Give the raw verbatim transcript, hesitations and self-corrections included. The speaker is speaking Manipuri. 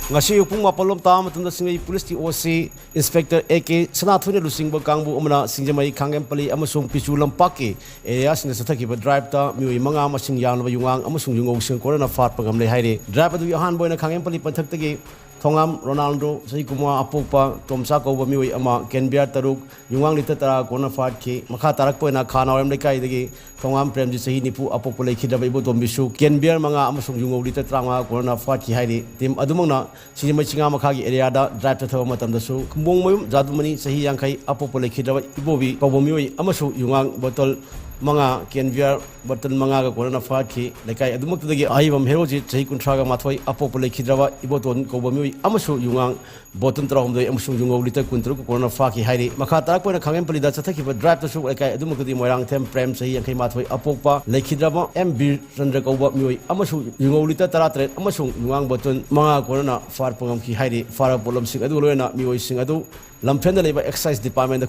ꯉꯁꯤ ꯑꯌꯨꯛ ꯄꯨꯡ ꯃꯥꯄꯜ ꯂꯣꯝ ꯇꯥꯕ ꯃꯇꯝꯗ ꯁꯤꯡꯖꯃꯩ ꯄꯨꯂꯤꯁꯀꯤ ꯑꯣ ꯁꯤ ꯏꯟꯁꯄꯦꯛꯇꯔ ꯑꯦ ꯀꯦ ꯁꯅꯥꯊꯣꯏꯅ ꯂꯨꯆꯤꯡꯕ ꯀꯥꯡꯕꯨ ꯑꯃꯅ ꯁꯤꯡꯖꯃꯩ ꯈꯥꯡꯉꯦꯝꯄꯜꯂꯤ ꯑꯃꯁꯨꯡ ꯄꯤꯆꯨ ꯂꯝꯄꯥꯛꯀꯤ ꯑꯦꯔꯤꯌꯥꯁꯤꯡꯗ ꯆꯠꯊꯈꯤꯕ ꯗ꯭ꯔꯥꯏꯚꯇ ꯃꯤꯑꯣꯏ ꯃꯉꯥ ꯃꯁꯤꯡ ꯌꯥꯝꯂꯕ ꯌꯨꯉꯥꯡ ꯑꯃꯁꯨꯡ ꯌꯨꯉꯧꯁꯤꯡ ꯀꯣꯟꯅꯅ ꯐꯥꯠꯄ ꯉꯝꯂꯦ ꯍꯥꯏꯔꯤ꯫ ꯗ꯭ꯔꯥꯏꯚ ꯑꯗꯨꯒꯤ ꯑꯍꯥꯟꯕ ꯑꯣꯏꯅ ꯈꯥꯡꯉꯦꯝꯄꯜꯂꯤ ꯄꯟꯊꯛꯇꯒꯤ ꯊꯣꯉꯥꯝ ꯔꯣꯅꯥꯜꯗꯣ, ꯆꯍꯤ ꯀꯨꯟꯃꯉꯥ ꯑꯄꯣꯛꯄ, ꯇꯣꯝꯆꯥ ꯀꯧꯕ ꯃꯤꯑꯣꯏ ꯑꯃ, ꯀꯦꯟꯕꯤꯌꯥꯔ ꯇꯔꯨꯛ, ꯌꯨꯉꯥꯡ ꯂꯤꯇꯔ ꯇꯔꯥ ꯀꯣꯟꯅ ꯐꯥꯠꯈꯤ꯫ ꯃꯈꯥ ꯇꯥꯔꯛꯄ ꯑꯣꯏꯅ ꯈꯥ ꯅꯥꯎꯔꯦꯝ ꯂꯩꯀꯥꯏꯗꯒꯤ ꯊꯣꯉꯥꯝ ꯄ꯭ꯔꯦꯝꯖꯤꯠ, ꯆꯍꯤ ꯅꯤꯐꯨ ꯑꯄꯣꯛꯄ, ꯂꯩꯈꯤꯗ꯭ꯔꯕ ꯏꯕꯣꯇꯣꯝꯕꯤꯁꯨ ꯀꯦꯟꯕꯤꯌꯔ ꯃꯉꯥ ꯑꯃꯁꯨꯡ ꯌꯨꯉꯧ ꯂꯤꯇꯔ ꯇꯔꯥꯃꯉꯥ ꯀꯣꯟꯅ ꯐꯥꯠꯈꯤ ꯍꯥꯏꯔꯤ꯫ ꯇꯤꯝ ꯑꯗꯨꯃꯛꯅ ꯁꯤꯡꯖꯃꯩ ꯆꯤꯡꯉꯥ ꯃꯈꯥꯒꯤ ꯑꯦꯔꯤꯌꯥꯗ ꯗ꯭ꯔꯥꯏꯚ ꯆꯠꯊꯕ ꯃꯇꯝꯗꯁꯨ ꯈꯨꯝꯕꯣꯡꯃꯌꯨꯝ ꯖꯥꯗꯨꯃꯅꯤ, ꯆꯍꯤ ꯌꯥꯡꯈꯩ ꯑꯄꯣꯛꯄ, ꯂꯩꯈꯤꯗ꯭ꯔꯕ ꯏꯕꯣꯕꯤ ꯀꯧꯕ ꯃꯤꯑꯣꯏ ꯑꯃꯁꯨ ꯌꯨꯉꯥꯡ ꯕꯣꯇꯜ ꯃꯉꯥ, ꯀꯦꯟꯕꯤꯌꯔ ꯕꯣꯇꯜ ꯃꯉꯥꯒ ꯀꯣꯟꯅꯅ ꯐꯥꯈꯤ꯫ ꯂꯩꯀꯥꯏ ꯑꯗꯨꯃꯛꯇꯗꯒꯤ ꯑꯍꯩꯕꯝ ꯍꯦꯔꯣꯖꯤꯠ, ꯆꯍꯤ ꯀꯨꯟꯊ꯭ꯔꯥꯒ ꯃꯥꯊꯣꯏ ꯑꯄꯣꯛꯄ, ꯂꯩꯈꯤꯗ꯭ꯔꯕ ꯏꯕꯣꯇꯣꯟ ꯀꯧꯕ ꯃꯤꯑꯣꯏ ꯑꯃꯁꯨ ꯌꯨꯉꯥꯡ ꯕꯣꯇꯜ ꯇꯔꯥꯍꯨꯝꯗꯣꯏ ꯑꯃꯁꯨꯡ ꯌꯨꯉꯧ ꯂꯤꯇꯔ ꯀꯨꯟꯇꯔꯨꯛ ꯀꯣꯟꯅ ꯐꯥꯈꯤ ꯍꯥꯏꯔꯤ꯫ ꯃꯈꯥ ꯇꯥꯔꯛꯄ ꯑꯣꯏꯅ ꯈꯥꯡꯉꯦꯝꯄꯜꯂꯤꯗ ꯆꯠꯊꯈꯤꯕ ꯗ꯭ꯔꯥꯏꯚꯇꯁꯨ ꯂꯩꯀꯥꯏ ꯑꯗꯨꯃꯛꯇꯗꯤ ꯃꯣꯏꯔꯥꯡꯊꯦꯝ ꯄ꯭ꯔꯦꯝ, ꯆꯍꯤ ꯌꯥꯡꯈꯩ ꯃꯥꯊꯣꯏ ꯑꯄꯣꯛꯄ, ꯂꯩꯈꯤꯗ꯭ꯔꯕ ꯑꯦꯝ ꯕꯤꯔꯆꯟꯗ꯭ꯔ ꯀꯧꯕ ꯃꯤꯑꯣꯏ ꯑꯃꯁꯨ ꯌꯨꯉꯧ ꯂꯤꯇꯔ ꯇꯔꯥꯇꯔꯦꯠ ꯑꯃꯁꯨꯡ ꯌꯨꯉꯥꯡ ꯕꯣꯇꯜ ꯃꯉꯥ ꯀꯣꯟꯅꯅ ꯐꯥꯔꯛꯄ ꯉꯝꯈꯤ ꯍꯥꯏꯔꯤ꯫ ꯐꯥꯔꯕ ꯄꯣꯠꯂꯝꯁꯤꯡ ꯑꯗꯨꯒ ꯂꯣꯏꯅꯅ ꯃꯤꯑꯣꯏꯁꯤꯡ ꯑꯗꯨ ꯂꯝꯐꯦꯜꯗ ꯂꯩꯕ ꯑꯦꯛꯁꯥꯏꯖ ꯗꯤꯄꯥꯔꯠꯃꯦꯟꯗ